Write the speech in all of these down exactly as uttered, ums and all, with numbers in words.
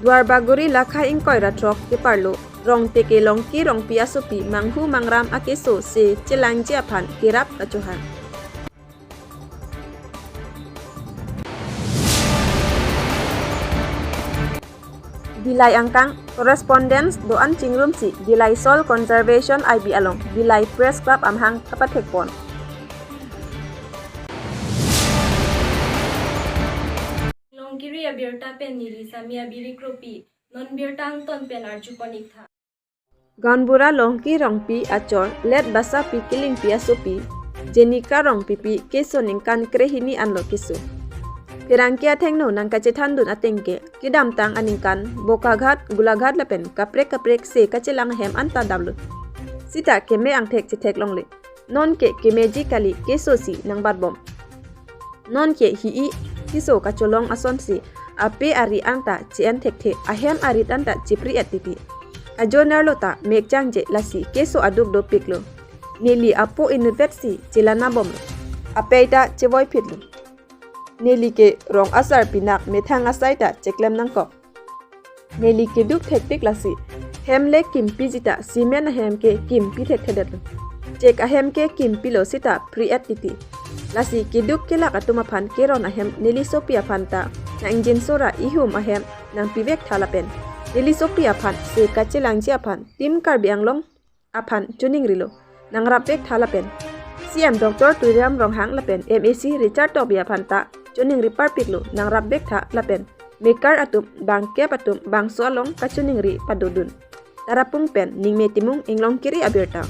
Duarbagori lakha ingkoi ra throk keparlo Rongteke Longki Rongpi asopi manghu mangram akeso se chelangji aphan kerap kachohang. Dillai angkang, correspondent do-an chingrumsi Dillai Soil Conservation I B along Dillai Press Club amahang kapathekpon. Longkiri abirta pen neli Sami Abiri Kropi, non birta angton pen arjupon iktha. Gaonbura Longki Rongpi achor, let Basapi Kilingpi asopi, Jenika Rongpipi keso ningkan krehini anlo keso. Pherangke athengno nangkachethandun atengke, kedamtang aningkan, Bokaghat, Golaghat lapen kaprek kaprek se kachelang ahem anta damlo. Sita keme angthek chetheklongle. Nonke kemeji kali keso si nangbatbom. Nonke hi-i keso kacholong asonsi ape ari anta che-en thekthe, ahem arit anta chepri-et titi. Ajo nerlo ta mekchangje lasi keso aduk dopiklo. Neli apo inutvet si chelanabomlo. Apei ta chevoiphitlo. Neli ke rong asar pinak methang asai ta cheklem nangkok. Neli keduk thektik lasi hem le kimpi jita cement ahem ke kimpi thekthedetlo. Chek ahem ke kimpilo sita pri-et titi. Lasi keduk kelak atum aphan keron ahem neli sopi aphan ta nang-ingjinso ra ihum ahem nangpivektha lapen neli sopi aphan se kachelangji aphan Team Karbi Anglong aphan choningrilo, nangrapvektha lapen C M Doctor Tuliram Ronghang lapen M A C Richard Tokbi aphan ta choningri parpiklo, nangrapvektha lapen mekar atum bangkep atum bangso along kachoningri padodun. Tarapung pen Ningme Timung, Inglongkiri abirta.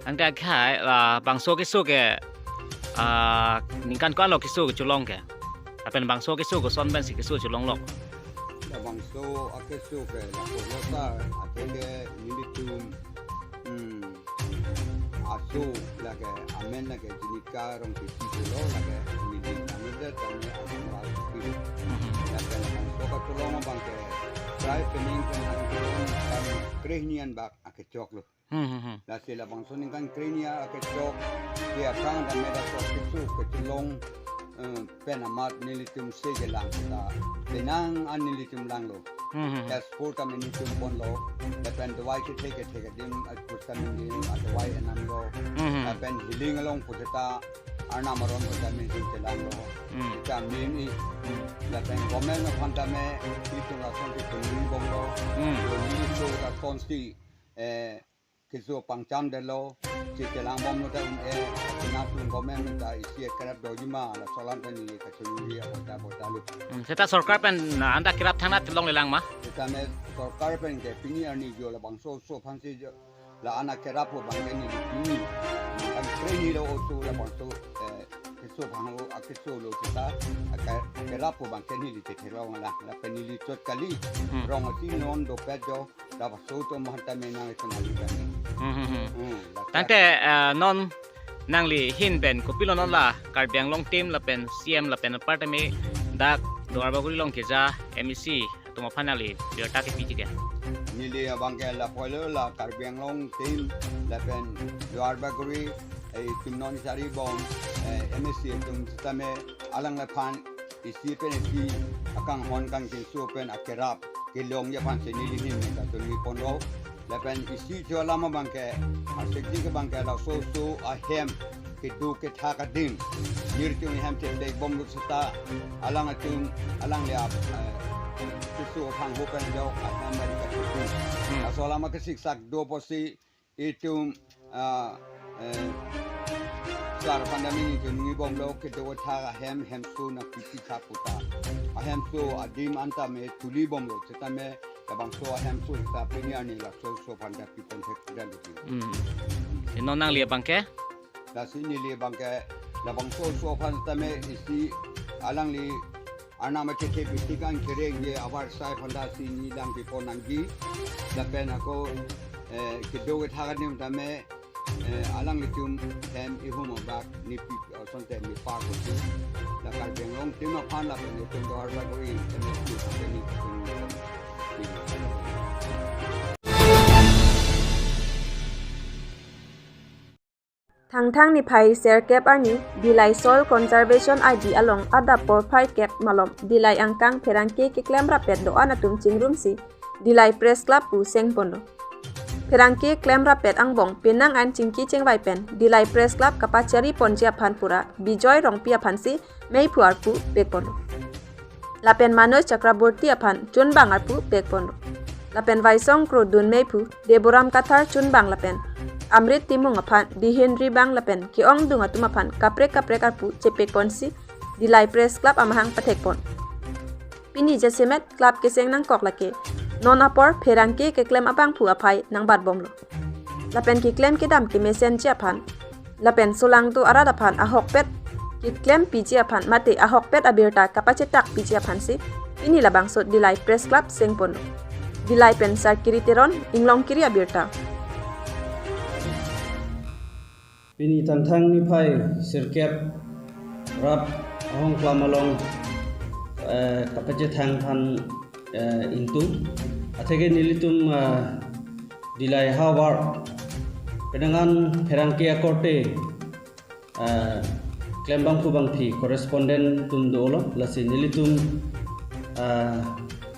Angta khai la bangso keso ke, ah, ningkan ko-anlo keso kecholong ke. Lapen bangso keso koson pensi keso cholonglok. Labangso akeso ke lapulo ta, athe ke nelitum, hmm, aso lake amen lake Jenika Rongpipi lo lake neli kami de kami aso ra pi. Mhm. Lake labangso kacholong abang ke, try pening kan kan krehini anbak akechoklo. Hmm, hmm, hmm. Lasi labangso ningkan krehini akechok, ke akang dam meda chok keso kecholong, eh, pen amat nelitum se kelang ta. Penang an nelitum langlo. Hmm, hmm, hmm. Test pur ta nelitum ponlo. Lapen dawai kethe kethe kedim, eh, pur ta nelitum, ah, dawai enamlo. Hmm, hmm. Lapen healing along pur ta Arnam aron pur ta nelitum chelanglo. Hmm. Kita mim i. Hmm. Lapen government aphan ta me, itum lason ke tumni bomlo. Hmm. Yo nelitum lason si, eh, keso pangcham detlo, che chelangbomlo ta un-e, kena pun government ta isi kerap dojima, laso alam pen neli kachoningri abota bota lo. Hmm, seta sorkar pen, ah, anta kerap thangnat longle lang ma? Seta me sorkar pen ke pini arni jo labangso oso aphansi jo, la-an akerap pu abang ke neli pini. Kan krehini lo oso labangso, eh, keso abang lo, akeso lo seta, ake-, kerap pu abang ke neli chethe longle lang. Lapen neli chot kali, hmm, rong asi non dopet jo, labangso atum aphan ta me nang itum ali kami. Hmm, hmm, hmm. Hmm, la Tangte, eh, non nangli ahin pen kopilo non la Karbi Anglong Team lapen C M lapen apar tame dak Duarbagori along keja M A C atum aphan nangli birta kepiji ke? Neli abang ke lapulo la Karbi Anglong Team lapen Duarbagori, eh, itum non sari bom, eh, M A C atum sitame alangliphan isi pen isi akanghon kangkinso pen akerap kelongji aphansi neli ahin pen kachoningri ponlo. Lapen isi cho alam abang ke, asekji ke abang ke laso oso ahem keduk kethak adim, nelitum ahem cheplek bomlo seta, alang atum, alangli ap, eh, keso aphan ho pen jo ahem bari kachokun. Hmm. Laso alam kesiksak do apotsi itum, ah, eh, sar aphan ta me nelitum ningje bomlo, keduk kethak ahem, hemso nangpipi thap pu ta. Ahemso adim anta me tuli bomlo, seta me labangso ahemso ta pini arni laso oso aphan ta pipon thek dan luti. Hmm. Ino nangli abang ke? Lasi neli abang ke labangso oso aphan ta me isi alangli Arnam achethe bitik an kereng je abar sai aphanta si neli lang pipon nangji. Lapen ako, eh, keduk kethak adim ta me, eh, alanglitum hem ihum abak nepi, eh, asonte nepa kosi. La Karbi Anglong Team aphan lapen itum Duarbagori M A C aphan neli Thang niphai serkep arni Dillai Soil Conservation I B along adap porphai kep malom Dillai angkang pherangke keklem rapet do-an atum chingrumsi Dillai Press Club pu sengponlo. Pherangke klem rapet angbong penang an chingki chingvai pen Dillai Press Club kapachari ponji aphan pura Bijoy Rongpi aphansi meiphu arpu pekponlo. Lapen Manoj Chakraborty aphan chunbang arpu pekponlo. Lapen Vaisong Krodun meiphu Deboram Kathar chunbang lapen Amrit Timung aphan dihin ribang lapen ke-ongdung atum aphan kaprek kaprek arpu chepekponsi Dillai Press Club amahang pathekpon. Pini jasemet club keseng nangkok lake non apor pherangke keklem abangphu aphai nangbatbomlo. Lapen keklem kedam kemesenji aphan lapen solangdo arat aphan ahokpet keklem piji aphan mate ahokpet abirta kapachetak piji aphansi pini labangso Dillai Press Club sengponlo. Dillai pen Sarkiri Teron, Inglongkiri abirta. Pini Thangthang niphai sirkep rap ahongklam along, eh, kapachethang aphan, eh, ingtung. Atheke nelitum, eh, Dillai havar penang an pherangke akorte, eh, klembangphu bangphi correspondent atum dolo, lasi nelitum, eh,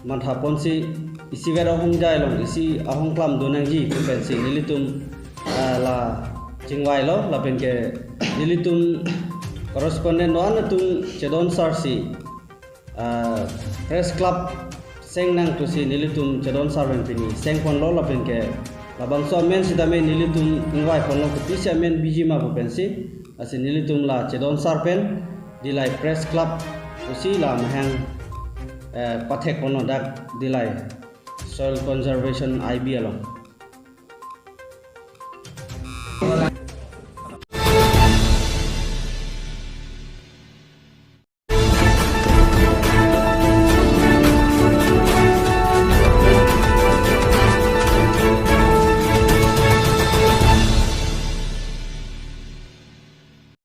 manthaponsi isivet ahongjai along isi ahongklam donangji pu pensi nelitum, ah, la chingvailo lapen ke nelitum correspondent do-an atum chedonsarsi, ah, Press Club seng nangthusi nelitum chedonsar pen pini sengponlo lapen ke labangso amen sitame nelitum ingvaiponlo kopisi amen bijima pu pensi, lasi nelitum la chedonsar pen Dillai Press Club pusi la amahang, eh, pathekponlo dak Dillai Soil Conservation I B along.